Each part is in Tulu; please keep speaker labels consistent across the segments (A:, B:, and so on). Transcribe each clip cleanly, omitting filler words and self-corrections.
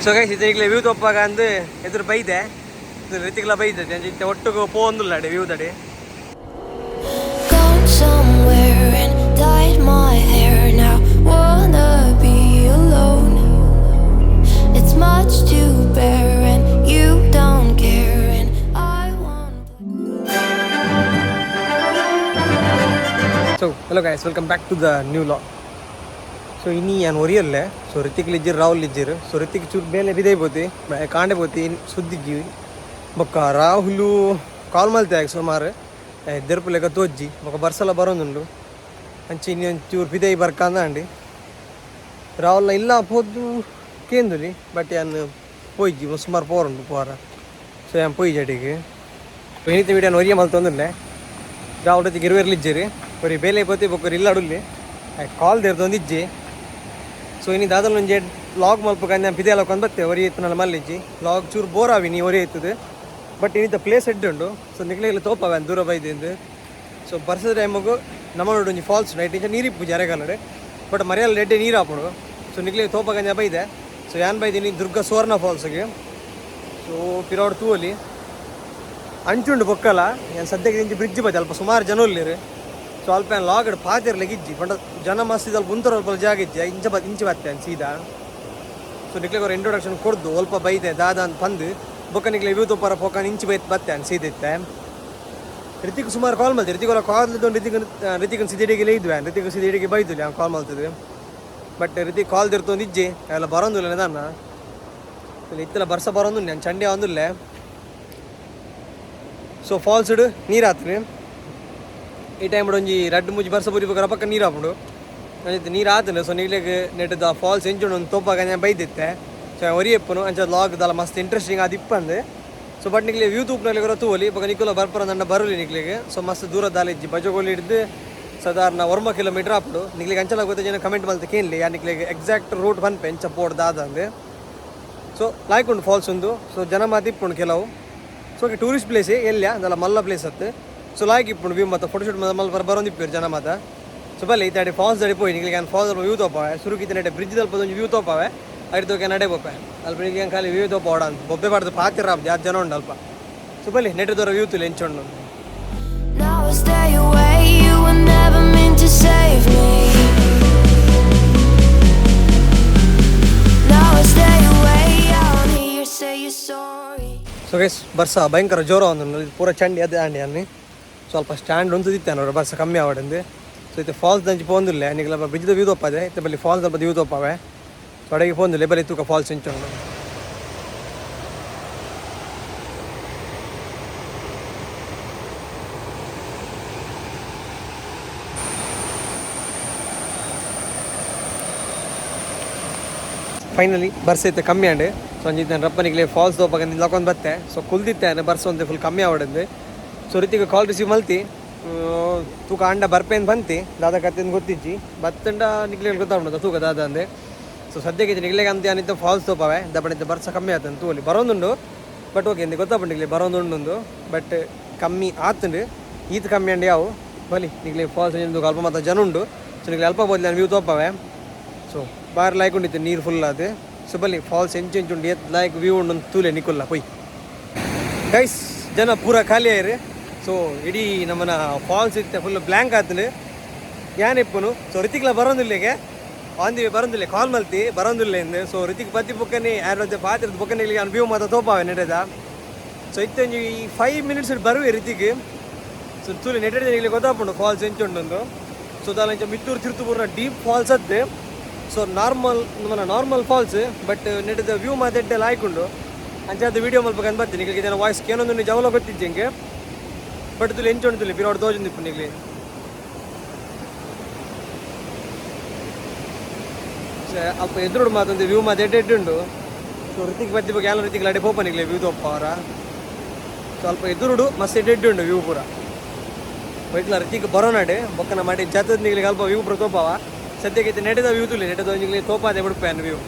A: ಸೊ ಗೈಸ್, ಇತ್ತೆ ವ್ಯೂ ತೋಪಾಗ ಅಂದು ಎದುರು ಬೈದೆ, ರಿತಿಕ್ಲ ಬೈದೆ, ಇತ್ತೆ ಒಟ್ಟುಗು ಪೋಂದುಲ್ಲ ಅಡೆ view ದಡೆ.
B: Gone somewhere and dyed my hair. Now wanna be alone. It's much to bear and you don't care and I want.
A: So hello guys, welcome back to the new vlog. So ಇನಿ ಯಾನ್ ಒರಿಯಲ್ಲೆ. ಸೊ ರಿತಿಕ್ ಲಿಜ್ಜಿರ್, ರಾಹುಲ್ ಲಿಜ್ಜಿರ್. ಸೊ ರಿತಿಕ್ ಚೂರು ಬೇಲೆ ಬಿದೈ ಪೋತಿ, ಕಾಂಡೆ ಪೋತಿ ಸುದ್ದಿಜ್ಜಿ. ಬೊಕ್ಕ ರಾಹುಲು ಕಾಲ್ ಮಲ್ತೆ ಸುಮಾರು ದೆರ್ಪು ಲೆಕ್ಕ ತೋಜ್ಜಿ. ಬೊಕ್ಕ ಬರ್ಸಲ ಬರೋದುಂಡು, ಅಂಚೆ ಇನಿ ಒಂಚೂರು ಪಿದೈ ಬರ್ಕಂದ ಅಂಡಿ. ರಾಹುಲ್ ಇಲ್ಲ ಪೋದು ಕೇಂದುಲಿ, ಬಟ್ ಯಾನ್ ಪೋಯ್ಜಿ, ಸುಮಾರು ಪೋರುಂಡು ಪೋರ. ಸೊ ಯಾನ್ ಪೋಯ್ಜಿ ಅಡಿಗೆ. ಇನಿತ ವಿಡಿಯೋ ಒರಿಯ ಮಲ್ತೊಂದುಲ್ಲೆ. ರಾಹುಲ್ ರಿತಿಕ್ ಇರುವೆರ್ಲಿಜ್ಜಿರಿ. ಒರಿ ಬೇಲೆ ಪೋತಿ, ಬೊಕ್ಕ ಇಲ್ಲ ಅಡುಲ್ಲಿ ಕಾಲ್ ದೇರ್ದೊಂದಿಜ್ಜಿ. ಸೊ ಇನಿ ದಾದಲ್ ಒಂಜಿ ವ್ಲಾಗ್ ಮಲ್ಪುಗ ನಾನು ಪಿದೆ ಲಕೊಂದು ಬತ್ತೆ. ಒರಿ ಇತ್ತನಲ್ಲ ಮಲ್ಲಿಜ್ಜಿ, ವ್ಲಾಗ್ ಚೂರು ಬೋರ್ ಆವಿ ನೀ ಒರಿ ಆಯ್ತದೆ. ಬಟ್ ಇನ್ನಿತ ಪ್ಲೇಸ್ ಎಡ್ಡೆ ಉಂಡು. ಸೊ ನಿಕ್ಲೆಗ್ ತೋಪವೆ ದೂರ ಬೈದಿಂದು. ಸೊ ಬರ್ಸದ ಟೈಮಗು ನಮ್ಮ ನೋಡು ಒಂಜಿ ಫಾಲ್ಸ್ ನೈಟ್ ಇಂಚ ನೀರು ಇಪ್ಪುಜಿ ಅರೆಗಾಲಡ್, ಬಟ್ ಮರಿಯಲ್ ಎಡ್ಡೆ ನೀರು ಆಪುಂಡು. ಸೊ ನಿಕ್ಲೆಗ್ ತೋಪಗಂಜ ಬೈದೆ. ಸೊ ಯಾನ್ ಬೈದಿನಿ ದುರ್ಗಾ ಸುವರ್ಣ ಫಾಲ್ಸ್ಗೆ. ಸೊ ಪಿರೋಡ್ ತೂವಲಿ ಅಂಚುಂಡು ಬೊಕ್ಕಲ. ಯಾನ್ ಸದ್ಯಕ್ಕೆ ಇಂಚಿ ಬ್ರಿಡ್ಜ್ ಬೈದೆ, ಅಲ್ಪ ಸುಮಾರು ಜನ ಉಲ್ಲೇರು. ಸೊ ಅಲ್ಪ ಯಾನ್ ಲಾಗಡ್ ಪಾತಿರ್ಲೆಗ್ ಇಜ್ಜಿ, ಪಂಡ ಜನ ಮಸ್ತ್ ಅಲ್ಪ ಉಂತರ, ಅಲ್ಪ ಜಾಗ ಇಜ್ಜಿ. ಇಂಚ ಇಂಚ ಬತ್ತೆ ಸೀದಾ. ಸೊ ನಿಕ್ಲೆಗ್ ಅವ್ರ ಇಂಟ್ರೊಡಕ್ಷನ್ ಕೊಡ್ದು ಅಲ್ಪ ಬೈದೆ ದಾದ ಅಂತ ಬಂದು, ಬೊಕ್ಕ ನಿಕ್ಲೆ ವ್ಯೂ ತೋಪಾರ ಪೋಕ ಇಂಚಿ ಬೈತ್ ಬತ್ತೆ ಅನ್ ಸೀದಿತ್ತೆ. ರಿತಿಕ್ ಸುಮಾರು ಕಾಲ್ ಮಲ್ತೆ. ರಿತಿಕ್ ಅವರ ಕಾಲ್ ರಿತಿಕ್ ರಿತಿಕ್ ಸಿದಿಡಿಗೆ ಇದ್ವಿ, ರಿತಿಕ್ ಸಿದಿಡಿಗೆ ಬೈದುಲಿ ಅವ್ನು ಕಾಲ್ ಮಲ್ತದ್ದು. ಬಟ್ ರಿತಿಕ್ ಕಾಲ್ ತಿರ್ತೊಂದು ಇಜ್ಜಿ, ಎಲ್ಲ ಬರೋಂದಿಲ್ಲ ನಿಧಾನ. ಇಲ್ಲಿ ಇತ್ತಲ್ಲ ಬರ್ಸ ಬರೋದು, ನಾನು ಚಂಡಿ ಆಂದುಲ್ಲೆ. ಸೊ ಫಾಲ್ಸ್ ನೀರು ಆತ್ರಿ. ಈ ಟೈಮ್ ಒಂಜಿ ರಡ್ಡ್ ಮೂಜಿ ಬರ್ಸ ಬುರಿ ಬೊಕ್ಕ ರಪಕ್ಕ ನೀರು ಆಪುಂಡು. ಅಂಚ ನೀರು ಆತಂಡು. ಸೊ ನಿಕ್ಲೆಗ್ ನೆಟ್ಟದ ಫಾಲ್ಸ್ ಎಂಚುಂಡು ಒಂದು ತೋಪಾಗ ನಾನು ಬೈದಿತ್ತೆ. ಸೊ ಒರಿ ಎಪ್ಪುನು ಅಂಚ ವ್ಲಾಗ್ ದಾಲ ಮಸ್ತ್ ಇಂಟ್ರೆಸ್ಟಿಂಗ್ ಅದು ಇಪ್ಪಂದು. ಸೊ ಬಟ್ ನಿಕ್ಲೆ ವ್ಯೂ ತೂಪ್ನಲ್ಲಿ ತೂವಲಿ. ಬೊಕ ನಿಕುಲ ಬರ್ಪರ ನನ್ನ ಬರಲಿ ನಿಕ್ಲೆಗ್. ಸೊ ಮಸ್ತ್ ದೂರ ದಾಲ ಇಜ್ಜಿ, ಬಜಗೋಲಿ ಹಿಡ್ದು ಸಾಧಾರಣ ಒರ್ಮ ಕಿಲೋಮೀಟರ್ ಆಪುಂಡು. ನಿಕ್ಲೆಗ್ ಅಂಚಲ ಗೊತ್ತ ಜನ ಕಮೆಂಟ್ ಮಲ್ತ ಕೇನ್ಲಿ, ಯಾ ನಿಕ್ಲೆಗ್ ಎಕ್ಸಾಕ್ಟ್ ರೂಟ್ ಪನ್ಪೆ ಎಂಚ ಪೋಡ್ ದಾದ ಅಂದು. ಸೊ ಲಾಯ್ಕ್ ಉಂಡು ಫಾಲ್ಸ್ ಉಂದು. ಸೊ ಜನ ಮಾತ ಇಪ್ಪುಂಡು ಕೆಲವು. ಸೊ ಓಕೆ, ಟೂರಿಸ್ಟ್ ಪ್ಲೇಸ್ ಎಲ್ಲಿಯ ಅದಲ್ಲ, ಮಲ್ಲ ಪ್ಲೇಸ್ ಅತ್ತು. ಸೊ ಲಾಯ್ಕ್ ಇಪ್ಪುಂಡು ವ್ಯೂ ಮತ್ತು ಫೋಟೋಶೂಟ್ ಮಲ್ಪ ಬರೋಂದು ಇಪ್ಪು ಜನ ಮಾತ. ಸೊ ಬಲ್ಲಿ ಇತ್ತಾಡಿ ಫಾಲ್ಸ್ ದಡಿ ಪೋಯಿ ನಿಕ್ಲೆಗ್ ಫಾಲ್ಸ್ ವ್ಯೂ ತೋಪಾವೆ. ಸುರುಕಿತ ನೆಟ್ಟೆ ಬ್ರಿಡ್ಜ್ ದಲ್ಪ ಒಂಜಿ ವ್ಯೂ ತೋಪಾವೆ, ಐದು ನಡೆ ಪೋಪೆ. ಅಲ್ಪ ನಿಕ್ಲೆಗ್ ಖಾಲಿ ವ್ಯೂ ತೋಪ ಅಂತ ಬೊಬ್ಬೆ ಬಾರ್ದು ಪಾತಿರ, ಜಾಸ್ತಿ ಜನ ಉಂಡು ಅಲ್ಪ. ಸೊ ಬಲ್ಲಿ ನೆಟ್ಟೆ ದೊರ view ತುಲೆ ಎಂಚುಂಡು.
B: Now I stay away. You were never meant to save me. Now I stay away. I won't hear you say you're sorry.
A: So guys, ಬರ್ಸ ಭಯಂಕರ ಜೋರ ಒಂದು, ಪೂರ ಚಂಡಿ ಅದೇ ಅಂಡಿ ಅನ್ನಿ. ಸ್ವಲ್ಪ ಸ್ಟ್ಯಾಂಡ್ ಉಂತದಿತ್ತೆ ನೋಡ್ರಿ, ಬರ್ಸ ಕಮ್ಮಿ ಆವಡಂದು. ಸೊ ಇತ್ತೆ ಫಾಲ್ಸ್ ದಂಚಿ ಪೋಂದಿಲ್ಲ ನಿಗಲ, ಬ್ರಿಡ್ಜ್ ವ್ಯೂ ತೋಪದೆ. ಇತ್ತೆ ಬಲ್ಲಿ ಫಾಲ್ಸ್ ಅಲ್ಪ ವ್ಯೂ ತೋಪಾವೆ. ಸೊ ಅಡೆಗೆ ಪೋಂದಿಲ್ಲ, ಬಲ್ಲಿ ತೂಕ ಫಾಲ್ಸ್ ಇಂಚುಂಡು. ಫೈನಲಿ ಬರ್ಸ ಇತ್ತೆ ಕಮ್ಮಿ ಆಂಡ್. ಸೊ ಅಂಚಿನ ರಪ್ಪನಿಗೆ ಫಾಲ್ಸ್ ತೋಪಾಗ ಲಕೊಂದು ಬತ್ತೆ. ಸೊ ಕುಲ್ದಿತ್ತೆ ಬರ್ಸ ಒಂತೆ ಫುಲ್ ಕಮ್ಮಿ ಆವಡಂದು. ಸೊ ರಿತಿಗೆ ಕಾಲ್ ರಿಸೀವ್ ಮಲ್ತಿ, ತೂಕ ಅಂಡ ಬರ್ಪೇನ್ ಬಂತಿ, ದಾದ ಕತ್ತೆಂದು ಗೊತ್ತಿಜ್ಜಿ. ಬತ್ತಂಡ ನಿಕ್ಲೆ ಗೊತ್ತಾಗ್ಬಿಡುತ್ತ ತೂಕ ದಾದ ಅಂದೆ. ಸೊ ಸದ್ಯಕ್ಕೆ ನಿಕ್ಲೆಗೆ ಅಂತ ಅನಿತ ಫಾಲ್ಸ್ ತೋಪಾವೆ ದಪ್ಪಣಿತ. ಬರ್ಸ ಕಮ್ಮಿ ಆತಂದು ತೂಲಿ ಬರೋದುಂಡು. ಬಟ್ ಓಕೆ ಎಂದ ಗೊತ್ತಾಪುಂಡು ನಿಕ್ಲೆ ಬರೋದುಂಡು, ಬಟ್ ಕಮ್ಮಿ ಆತುಂಡು, ಈತ ಕಮ್ಮಿ ಅಂಡ್ ಯಾವು. ಬಲಿ ನಿಕ್ಲೆ ಫಾಲ್ಸ್ ಅಲ್ಪ ಮಾತ ಜನ ಉಂಡು. ಸೊ ನಿಕ್ಲೆ ಅಲ್ಪ ಬೋದ್ಲಿ ವ್ಯೂ ತೋಪಾವೆ. ಸೊ ಬಾರಿ ಲಾಯ್ಕ್ ಉಂಡಿತ್ತು ನೀರು ಫುಲ್ ಅದು. ಸೊ ಬಲ್ಲಿ ಫಾಲ್ಸ್ ಎಂಚು ಎಂಚು ಉಂಡು, ಏತ್ ಲಾಯ್ಕ್ ವ್ಯೂ ಉಂಡು ಅಂತ ತೂಲೆ ನಿಕುಲ್ಲ ಪೊಯ್. ಗೈಸ್, ಜನ ಪೂರ ಖಾಲಿ ಆಯ್ರಿ. ಸೊ ಇಡೀ ನಮ್ಮನ ಫಾಲ್ಸ್ ಇತ್ತೆ ಫುಲ್ ಬ್ಲ್ಯಾಂಕ್ ಆತಂಡು. ಯಾನ್ ಇಪ್ಪುನು. ಸೊ ರಿತಿಕ್ಲ ಬರೋದಿಲ್ಲ, ಆನ್ the way ಬರೋದಿಲ್ಲ, ಕಾಲ್ ಮಲ್ತಿ ಬರೋದಿಲ್ಲ ಎಂದು. ಸೊ ರಿತಿಕ್ ಬತ್ತಿ ಬೊಕ್ಕನೆ ಯಾರು ಪಾತ್ರದ ಬೊಕ್ಕನೆ ಇಲ್ಲಿ ವ್ಯೂ ಮಾತ ತೋಪಾವೆ ನೆಡೆದ. ಸೊ ಇತ್ತೆ ಒಂಜಿ 5 ಮಿನಿಟ್ಸ್ ಬರುವೆ ರಿತಿಕ್. ಸೊ ತೂಲೆ ನೆಟ್ಟೆ ಇಲ್ಲಿ ಗೊತ್ತಾಪುಂಡು ಫಾಲ್ಸ್ ಎಂಚುಂಡು. ಸೊ ದಾಲ ಇಂಚ ಮಿತ್ತೂರು ತಿರುತು ಪೂರ್ಣ ಡೀಪ್ ಫಾಲ್ಸ್ ಅತ್ತೆ. ಸೊ ನಾರ್ಮಲ್ ನಮ್ಮ ನಾರ್ಮಲ್ ಫಾಲ್ಸ್, ಬಟ್ ನೆಟ್ಟದ ವ್ಯೂ ಮಾತ ಎಡ್ಡೆ ಲಾಯ್ಕುಂಡು. ಅಂಚಾದ ವಿಡಿಯೋ ಮಲ್ಪಕಂದು ಬರ್ತೀನಿ. ನಿಮಗೆ ಇದನ್ನ ವಾಯ್ಸ್ ಕೇನೊಂದು ಜವಲ ಗೊತ್ತಿಜ್ಜಿ ಹಿಂಗೆ. ಬಟ್ ತುಲಿ ಎಂಚುಂಡು ತುಲಿ ಪಿರೋಡ್ ತೋಜುಂದು ಇಪ್ಪು ನಿಗ್ಲಿ. ಅಲ್ಪ ಎದುರುಡು ಮಾತೊಂದು ವ್ಯೂ ಮಾತ ಎಡ್ಡೆ ಎಡ್ಡೆ ಉಂಡು. ಸೊ ರಿತಿಕ್ ಬತ್ತಿ ಬಗ್ಗೆ ಯಾಲ ರಿತಿಕ್ ಲಡೆ ಪೋಪ ನಿಗ್ಲೆ ವ್ಯೂ ತೋಪ ಅವರ. ಸ್ವಲ್ಪ ಎದುರುಡು ಮಸ್ತ್ ಎಡ್ಡೆ ಎಡ್ಡೆ ಉಂಡು ವ್ಯೂ ಪೂರ. ಬೈಕ್ಲ ರಿತಿಕ್ ಬರೋನಾಡೆ ಬೊಕ್ಕನ ಮಾಡಿ ಜಾತದ ನಿಗ್ಲಿಗೆ ಅಲ್ಪ ವ್ಯೂ ಪೂರ ತೋಪಾವ. ಸದ್ಯಕ್ಕೆ ಇತ್ತೆ ನೆಡೆದ view ತುಲಿ, ನೆಡೆದ Nigli ತೋಪಾದೆ ಬಿಡ್ಪೆ view.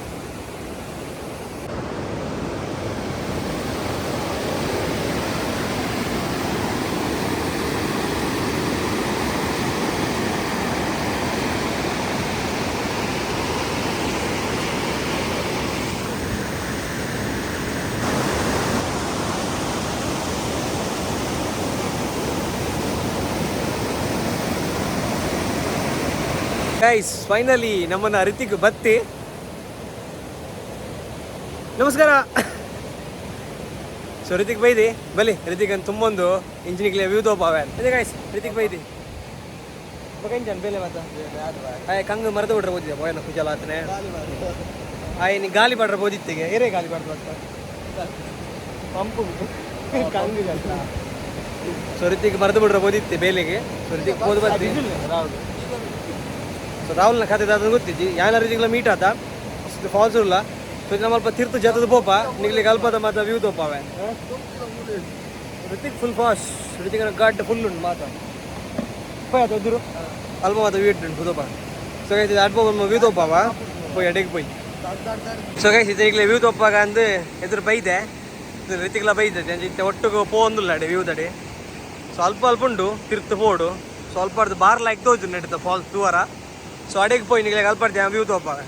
A: Guys, finally ನಮ್ಮನ್ನ ರಿತಿಕ್ ಬತ್ತಿ. ನಮಸ್ಕಾರ. ಸೊ ರಿತಿಕ್ ಬೈದಿ ಬಲಿ, ರಿತಿಕ್ ಅಂತ ತುಂಬೊಂದು ಇಂಜಿನಿಗೆ ವ್ಯೂ ತೋಪಾವೆ. ಅದೇ ಗೈಸ್, ರಿತಿಕ್ ಬೈದಿ ಬೊಕ ಬೇಲೆ ಮಾತ ಆಯ್ ಕಂಗ್ ಮರದ ಬಿಡ್ರೆ ಓದಿದೆ ಬೋಯನ ಕುಜಲ ಆತನೆ. ಆಯ್ ನೀ ಗಾಲಿ ಬಾಡ್ರೆ ಬೋದಿತ್ತಿಗೆ ಏರೇ ಗಾಲಿ ಬಾಡ್ದು ಅಂತ ಪಂಪು ಕಂಗ್. ಸೊ ರಿತಿಕ್ ಮರದ ಬಿಡ್ರೆ ಬೋದಿತ್ತೆ ಬೇಲೆಗೆ. ಸೊ ರಿತಿಕ್ ಬೋದು ಬತ್ತಿ. ಸೊ ರಾಹುಲ್ನ ಖಾತೆ ದಾದ ಗೊತ್ತಿಜ್ಜಿ. ಯಾನ ರಿತಿಕ್ಲ ಮೀಟ್ ಆತ ಫಾಲ್ಸ್ ಇಲ್ಲ. ಸೊ ನಮ್ಮ ಅಲ್ಪ ತೀರ್ಥ ಜತದ ಪೋಪ ನಿಗ್ಲಿಗೆ ಅಲ್ಪದ ಮಾತ ವ್ಯೂ ತೋಪಾವೆ. Rithik full fast. ರಿತಿಕ್ನ ಗಾಡ್ ಫುಲ್ ಉಂಟು ಮಾತ ಪೋಯ್ ಎದುರು ಅಲ್ಪ ಮಾತ ವ್ಯೂ ಉಂಟು ತೋಪ. ಸೊ ಗೈಸ್, ಇದು ಅಲ್ಪ ವ್ಯೂ ತೋಪಾವ ಪೋಯ್ ಅಡೆಗೆ ಪೋಯ್. ಸೊ ಗೈಸ್, ಇದು ವ್ಯೂ ತೋಪಾಗ ಅಂದು ಎದುರು ಬೈದೆ, ರಿತಿಕ್ಲ ಬೈದೆ. ಇತ್ತೆ ಒಟ್ಟುಗು ಪೋಂದುಲ್ಲ ಅಡೆ ವ್ಯೂ ದಡೆ. ಸ್ವಲ್ಪ ಅಲ್ಪ ಉಂಡು ತಿರ್ತು ಪೋಡು. ಸ್ವಲ್ಪ ಅರ್ಧ ಬಾರ್ ಲೈಕ್ ತೋಜು ನೆಡ್ತ ಫಾಲ್ಸ್ ತೂವರ. ಸೊ ಅಡೆಗೆ ಪೋಯ್ ನಿಗ್ಲಿಗೆ ಅಲ್ಪ ವ್ಯೂ ತೋಪಾಗ.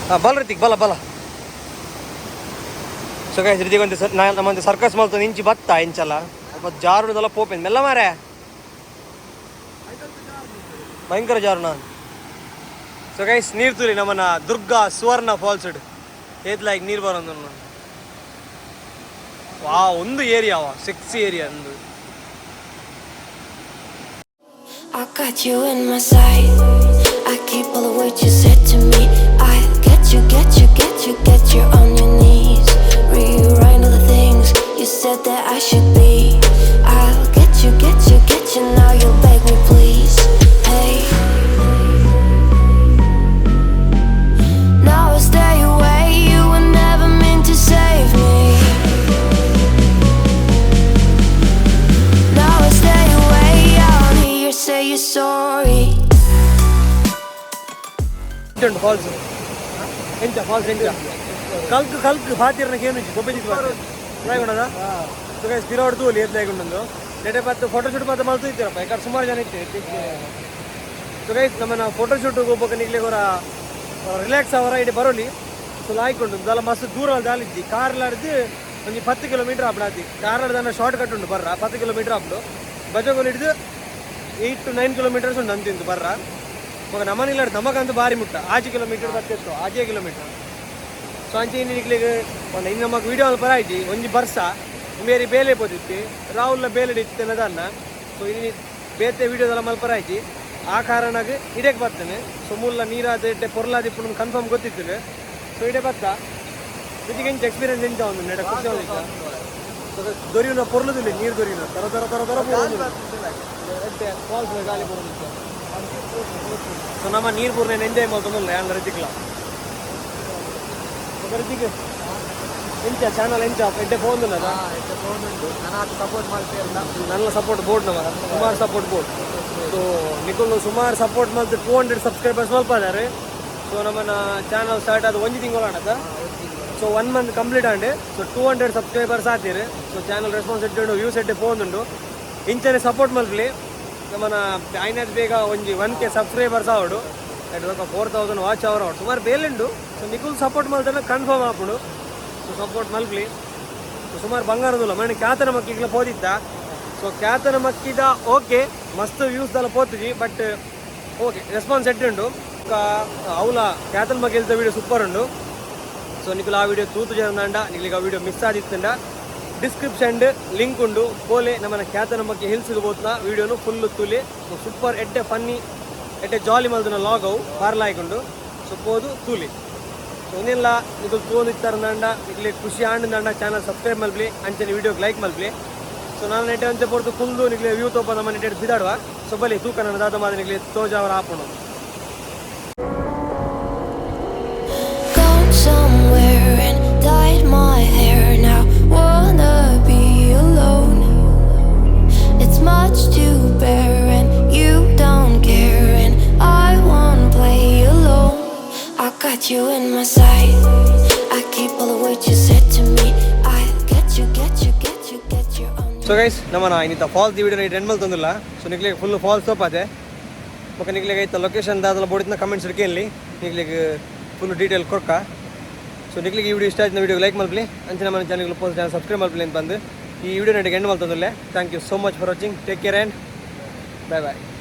A: ಹಾಂ, ಬಲ ರಿತಿಕ್, ಬಲ ಬಲ. ಸೊ ಗೈಸ್, ರಿತಿಕ್ ಒಂದು ನಮ್ಮಂತೆ ಸರ್ಕಸ್ ಮಲ್ತು ಇಂಚಿ ಬತ್ತ ಇಂಚಲ್ಲ ಅಲ್ಪ ಜಾರುದಲ್ಲ ಪೋಪೆನ್ ಮೆಲ್ಲ ಮಾರೆ, ಭಯಂಕರ ಜಾರು ನಾನು. ಸೊ ಗೈಸ್, ನೀರು ತುಲಿ ನಮ್ಮನ್ನ ದುರ್ಗಾ ಸುವರ್ಣ ಫಾಲ್ಸ್ ಏತ್ ಲೈಕ್ ನೀರು ಬರೋದು. ವಾ, ಒಂದು ಏರಿಯಾವ ಸಿಕ್ಸ್ ಏರಿಯಾ ಒಂದು.
B: I got you in my sight. I keep all the words you said to me. I get you, get you, get you, get you on your knees. Rewrite all the things you said that I should be. I'll get you, get you, get you. Now you'll beg me, please. Hey. Now I stay away. You were never meant to save me. Now I stay away. I'll hear you say you're sorry.
A: ಉಂಟು ಫಾಲ್ಸ್ ಎಂಚ? ಫಾಲ್ಸ್ ಎಂಚ? ಕಲ್ಕ್ ಕಲ್ಕ್ ಫಾತಿರ್ನ ಕೇನು ಗೊಬ್ಬೆ ಲಾಯ್ಕೊಂಡದ. ಸೊ ಗೈಸ್, ಪಿರೋಡ್ ತೂಲಿ ಏತ್ ಲಾಯ್ಕೊಂಡಂದು. ನೆಟೆ ಪತ್ತು ಫೋಟೋ ಶೂಟ್ ಮಾತ್ರ ಮಲ್ತು ಇತ್ತಿರಪ್ಪ. ಯಾಕಂದ್ರೆ ಸುಮಾರು ಜನ ಇತ್ತು. ಸೊ ಗೈಸ್, ನಮ್ಮನ್ನ ಫೋಟೋ ಶೂಟ್ ಹೋಗ್ಬೇಕು ನಿಗ್ಲಿಗೆ ಅವರ ರಿಲ್ಯಾಕ್ಸ್ ಅವರ ಇಡೀ ಬರೋಲಿ. ಸೊ ಲಾಯ್ಕೊಂಡು ದಲ ಮಸ್ತ್ ದೂರ ದಾಲಿದ್ದಿ ಕಾರ್ ಲಾಡ್ದು ಒಂಜಿ 10 ಕಿಲೋಮೀಟರ್ ಆಪಡಾತಿ. ಕಾರ್ ಲಾಡ್ದನ್ನ ಶಾರ್ಟ್ ಕಟ್ ಉಂಟು ಬರ್ರ. 10 ಕಿಲೋಮೀಟರ್ ಆಪಡು. ಬಜಗೋಲ್ ಹಿಡಿದು 8 ಟು 9 ಕಿಲೋಮೀಟರ್ಸ್ ಉಂಟು ಅಂತಿಂತು ಬರ್ರ. ಮಗ ನಮ್ಮನಿಲ್ಲ ನಮಗಂತೂ ಬಾರಿ ಮುಟ್ಟ 6 ಕಿಲೋಮೀಟರ್ ಬತ್ತಿತ್ತು, 6 ಕಿಲೋಮೀಟರ್. ಸೊ ಅಂಚೆ ಇನ್ನು ನಿಕ್ಲೆಗ್ ಪಂಡ ಇನ್ನು ನಮಕ್ ವಿಡಿಯೋ ಪರ ಆಯ್ತಿ. ಒಂಜಿ ಬರ್ಸ ಬೇರೆ ಬೇಲೆ ಪೋದಿತ್ತಿ, ರಾಹುಲ್ನ ಬೇಲೆ ಇತ್ತಿನ ದಾನ್ನ. ಸೊ ಇನ್ನು ಬೇತೆ ವಿಡಿಯೋದೆಲ್ಲ ಮಲ್ಪರ ಆಯ್ತಿ. ಆ ಕಾರಣಗ್ ಇಡಕ್ಕೆ ಬರ್ತೇನೆ. ಸೊ ಮುಲ್ಲ ನೀರಾದ ಇಟ್ಟೆ ಪೊರ್ಲಾದಿಪ್ಪು ಕನ್ಫರ್ಮ್ ಗೊತ್ತಿತ್ತು. ಸೊ ಇಡೆ ಬತ್ತ. ಇದಕ್ಕೆ ಎಂಚ ಎಕ್ಸ್ಪೀರಿಯನ್ಸ್ ಎಂಚ ಒಂದು ನೆಡ ಖುಷಿ ಆಗುತ್ತೆ. ಸೊ ದೊರಿಯುನ ಪೊರ್ಲುದಿಲ್ಲ, ನೀರು ದೊರಿಯುನ ತರ ತರ ತರ ತರ ಫಾಲ್ಸ್ ಗಾಳಿ ಬರೋದಿತ್ತು. ಸೊ ನಮ್ಮ ನೀರು ಪೂರ್ಣ ಎಂಜಾಯ್ ಮಾಡ್ಕೊಂಡಲ್ಲ ಯಾನ್ ರತಿಕ್ಲ. ರಿತಿಕ್, ಎಂಚ ಚಾನಲ್ ಎಂಚ? ಎಡ್ಡೆ ಫೋನ್ ಉಲ್ಲದ?
C: ಸಪೋರ್ಟ್ ಮಾಡ್ತೀರಲ್ಲ.
A: ನನ್ನ ಸಪೋರ್ಟ್ ಬೋರ್ಡ್ ನಮ್ಮ ಸುಮಾರು ಸಪೋರ್ಟ್ ಬೋರ್ಡ್. ಸೊ ನಿಕುಲು ಸುಮಾರು ಸಪೋರ್ಟ್ ಮಲ್ತು 200 ಸಬ್ಸ್ಕ್ರೈಬರ್ಸ್ ಮಲ್ಪಾದಾರೆ. ಸೊ ನಮ್ಮನ್ನ ಚಾನಲ್ ಸ್ಟಾರ್ಟ್ ಆದ ಒಂಜಿ ತಿಂಗಳು ಆಡದ. ಸೊ ಒನ್ ಮಂತ್ ಕಂಪ್ಲೀಟ್ and so 200 subscribers ಆತೀರಿ. ಸೊ ಚಾನಲ್ ರೆಸ್ಪಾನ್ಸ್ ಎಡ್ಡೆ ಉಂಡು, ವ್ಯೂಸ್ ಎಡ್ಡೆ ಫೋನ್ ಉಂಡು. ಇಂಚನೆ ಸಪೋರ್ಟ್ ಮಲ್ಪಲಿ. ನಮ್ಮನ್ನ ಐನದ್ ಬೇಗ ಒಂಜಿ 1K subscribers ಆವಡು, 4000 ವಾಚ್ ಅವರ್ ಆವಡು. ಸುಮಾರು ಬೇಲೆಂಡು. ಸೊ ನಿಕುಲ್ ಸಪೋರ್ಟ್ ಮಲ್ತನ ಕನ್ಫರ್ಮ್ ಆಪುಂಡು. ಸೊ ಸಪೋರ್ಟ್ ಮಲ್ಪಲಿ. ಸೊ ಸುಮಾರು ಬಂಗಾರದಿಲ್ಲ. ಮನೆ ಖ್ಯಾತನ ಮಕ್ಕಿಗ್ಲ ಪೋದಿತ್ತ. ಸೊ ಖ್ಯಾತನ ಮಕ್ಕಿದ ಓಕೆ, ಮಸ್ತ್ ವ್ಯೂಸ್ ದಲ್ಲ ಪೋತುಜಿ, ಬಟ್ ಓಕೆ ರೆಸ್ಪಾನ್ಸ್ ಎಡ್ಡೆ ಉಂಡು. ಅವಲ ಖ್ಯಾತನ ಮಕ್ಕಿಲ್ದ ವಿಡಿಯೋ ಸೂಪರ್ ಉಂಡು. ಸೊ ನಿಕುಲು ಆ ವಿಡಿಯೋ ತೂತು ಜನ ನಿಕ್ಲಿಗೆ ಆ ವಿಡಿಯೋ ಮಿಸ್ ಆದಿತ್ತಂಡ ಡಿಸ್ಕ್ರಿಪ್ಷನ್ ಲಿಂಕ್ ಉಂಡು, ಪೋಲೆ. ನಮ್ಮನ ಖ್ಯಾತನ ಮಕ್ಕಿ ಹಿಲ್ಸ್ಗೆ ಬೋತ್ನ ವಿಡಿಯೋನು ಫುಲ್ ತೂಲಿ. ಸೂಪರ್ ಎಡ್ಡೆ ಫನ್ನಿ ಎಡ್ಡೆ ಜಾಲಿ ಮಲ್ದಿನ ಲಾಗ್ ಅವು ಬಾರ್ಲಾಯ್ಕೊಂಡು. ಸೊ ಪೋದು ತೂಲಿ. ಸೊ ಒಂದಿಲ್ಲ ನಿಕುಲು ತೂವೊಂದಿತ್ತಾರಂಡ ನಿಕ್ಲೆ ಖುಷಿ ಆಂಡಂಡ ಚಾನಲ್ ಸಬ್ಸ್ಕ್ರೈಬ್ ಮಲ್ಪಲಿ, ಅಂಚನೆ ವಿಡಿಯೋಗೆ ಲೈಕ್ ಮಲ್ಪಲಿ. ಸೊ ನಾನು ನೆಟ್ಟೆ ಅಂತೆ ಪೊರ್ತು ಕುಲ್ದು ನಿಕ್ಲೆ ವ್ಯೂ ತೋಪ ನಮ್ಮ ನೆಟ್ಟೆ ಬಿದಾಡುವ. ಸೊ ಬಲಿ ತೂಕ ನನ್ನ ದಾದ ಮಾದ ನಿಕ್ಲೆ ತೋಜಾವರ ಆಪುಂಡು.
B: Gone somewhere and dyed my hair. Now wanna be alone. It's much to bear and you don't care and I won't play alone. I got you in my sight. I keep all the words you said to me. I get you, get you, get you, get you on
A: so guys, ನಮ್ಮನ ಇನ್ನಿತ falls video end ಮಲ್ತೊಂದಿಲ್ಲ. So ನಿಕ್ಲೆ full falls ತೋಪಾದೆ. ಬೊಕ ನಿಕ್ಲೆಗ್ ಐತ ಲೊಕೇಶನ್ ದಾದಲ ಬೋಡಿತ್ತಿನ ಕಮೆಂಟ್ಸ್ ಕೇನ್ಲಿ, ನಿಕ್ಲೆಗ್ ಫುಲ್ ಡೀಟೇಲ್ ಕೊರ್ಕ. ಸೊ ನಿಕ್ಲೆಗ್ ಈ ವಿಡಿಯೋ ಇಷ್ಟ ಆಯ್ತು, ವಿಡಿಯೋ ಲೈಕ್ ಮಲ್ಪಲಿ. ಅಂಚನೆ ನಮ್ಮ ಚಾನಲ್ ಪೋಸ್ಟ್ ಚಾನಲ್ ಸಬ್ಸ್ಕ್ರೈಬ್ ಮಲ್ಪಲಿ ಅಂತ ಬಂದು ಈ ವಿಡಿಯೋ ನೆಟ್ಟಿಗೆ ಎಂಡ್ ಮಲ್ತೊಂದುಲ್ಲೆ. Thank you so much for watching. Take care and bye bye.